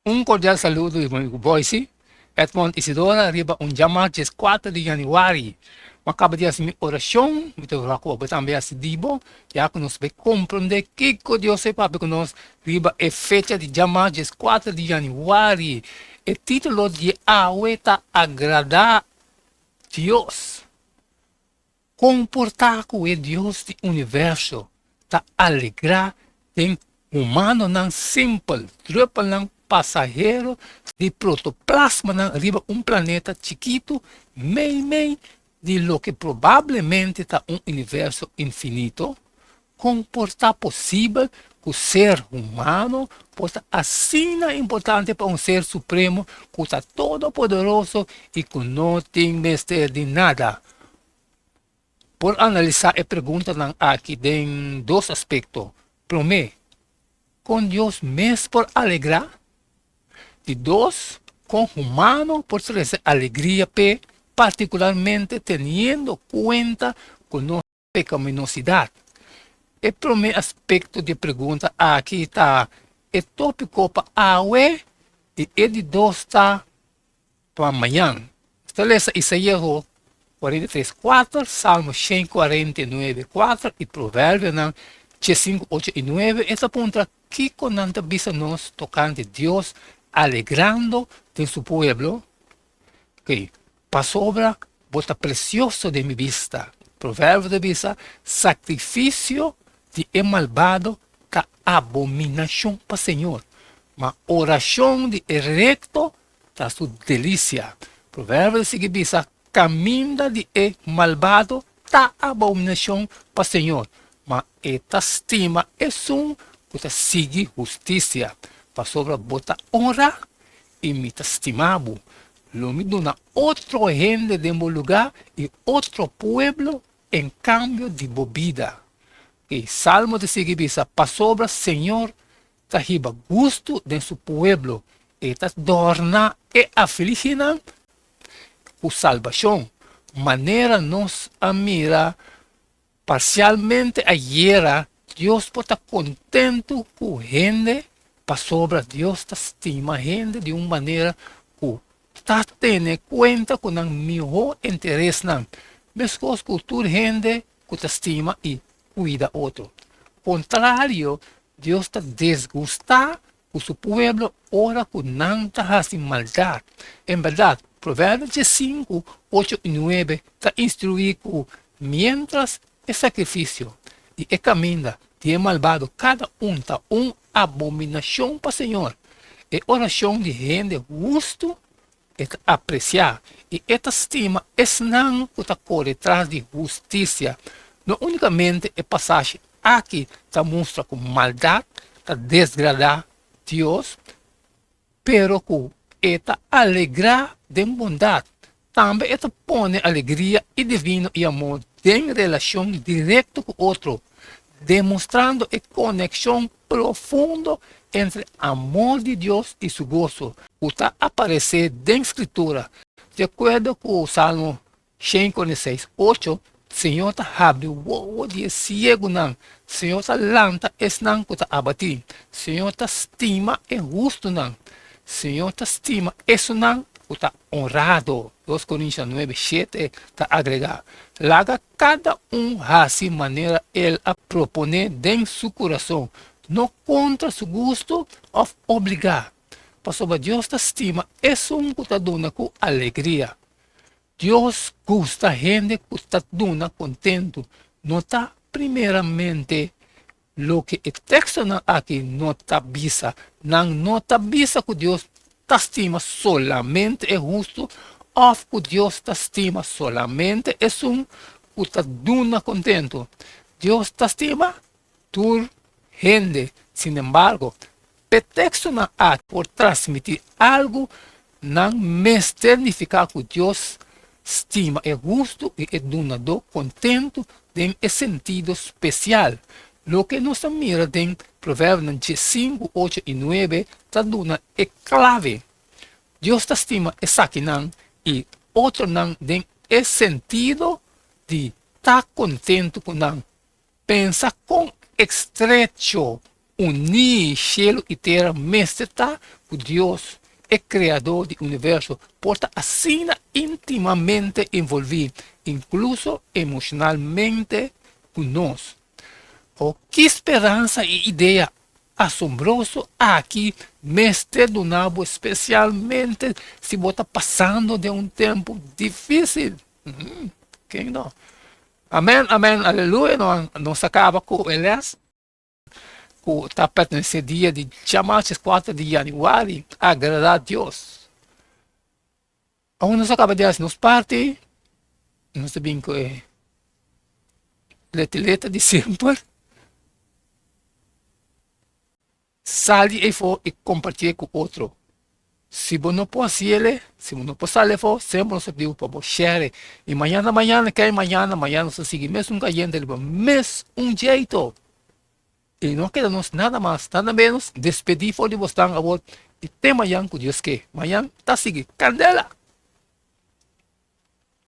Un kordial saludo di bo amigu Boyce, Edmond Isidora riba un djamá 14 di yanüari. Mi a kaba di hasi mi orashon, mi ta rora ku bo tambe hasi di bo, ya ku nos bai komprondé kiko Dios ta papia ku nos riba e fecha di djamá 14 di yanüari. E título di awe ta Agradá Dios. Kon por ta ku e Dios di universo ta alegrá den humanonan simpel, drùpelnan pasahero di protoplasmanan riba un planeta chikitu meimei di loke probablemente ta un universo infinito? Kon por ta posibel ku ser humano por ta asina importante pa un Ser Supremo ku ta todopoderoso i ku no tin mester di nada? Por analisá e preguntanan aki den dos aspekto. Promé, kon Dios mes por alegrá? Di dos, kon humano por trese alegria p'e, partikularmente teniendo kuenta ku nos pekaminosidad. E promé aspekto di e pregunta aki ta e tópiko pa awe i e di dos ta pa mañan. Nos ta lesa Isaías 43, 4, Salmo 149, 4 i Proverbionan 5, 8 i 9. E ta puntra kiko nan ta bisa nos tokante Dios alegrando den su pueblo. Ok, pasobra bo ta presioso den mi bista. Proverbio ta bisa, Sakrifisio di e malbado ta abominashon pa Señor, ma orashon di e rekto ta su delisia. Proverbio ta sigui bisa, Kaminda di e malbado ta abominashon pa Señor, ma e ta stima esun ku ta sigui hustisia. Pasobra bo ta onra i mi ta stima bo. Lo mi duna otro hende den bo lugá i otro pueblo en kambio di bo bida. E salmo ta sigui bisa, Pasobra señor ta hiba gustu den su pueblo, e ta dòrna e afligínan ku salbashon. Manera nos a mira Parsialmente ayera Dios por ta kontentu ku hende pasobra Dios ta stima hende di un manera ku ta tene kuenta ku nan mihó interesnan, meskos ku tur hende ku ta stima i kuida otro. Kontrario, Dios ta desgustá ku su pueblo ora ku nan ta hasi maldat. En bèrdat, Proverbio 5, 8 i 9 ta instruí ku miéntras e sakrifisio i e kaminda di e malbado kada un ta un abominashon pa señor, e orashon di hende hustu e ta apresiá i e ta stima esnan ku ta kore tras di hustisia. No únikamente e pasashi aki ta mustra ku maldat ta desgradá Dios, pero ku e ta alegrá den bondat. Tambe e ta pone alegria i divino i amor den relashon direkto ku otro, demostrando e konekshon profundo entre amor di Dios i su goso, ku ta aparesé den Skritura. Di akuerdo ku Salmo 146, 8, Señor ta habri wowo di e siegunan, Señor ta lanta esnan ku ta abatí, Señor ta stima e hustunan, Señor ta stima esunnan ku ta onrado. 2 Korintianan 9, 7 ta agregá, Laga kada un hasi manera el a proponé den su kurason, no kontra su gustu òf obligá, pasobra Dios ta stima esun ku ta duna ku alegria. Dios gusta hende ku ta duna kontentu, no ta primeramente Loke e tekstonan aki no ta bisa. Nan no ta bisa ku Dios ta stima solamente e hustu òf ku Dios ta stima solamente esun ku ta duna kontentu. Dios ta stima tur hende. Sinembargo, p'e tekstonan aki por transmití algu, nan mester nifiká ku Dios stima e hustu i e dunadó kontentu den e sentido spesial. Loke nos ta mira den Proverbionan 5, 8 i 9 ta duna e klave. Dios ta stima esakinan i otronan den e sentido di ta kontentu ku nan. Pensa kon estrecho uní shelu i tera mester ta ku Dios, e Kreadó di universo, por ta asina íntimamente envolví, inkluso emoshonalmente, ku nos. O ki speransa e idea asombroso aki mester duna bo, spesialmente si bo ta pasando den un tempu difísil! Ken no? Amèn, amèn, aleluya! Nos a kaba ku e lès ku ta pertenesé dia di djamarches kuater di yanüari. Agradá Dios. Awor nos a kaba di hasi nos parti, nos ta bin ku e leteleta di semper. Sali efo i kompartié ku otro. Si bo no por hasi el, si bo no por sali efo, semper nos ta pidi bo pa bo share. I mañana mañana, kei mañana, mañana nos ta sigui mesun kayente riba mes un jeito. I no keda nos nada mas, nada menos, despedí for di bosnan awor i te mañan ku Dios ke. Mañan ta sigui. Kandela!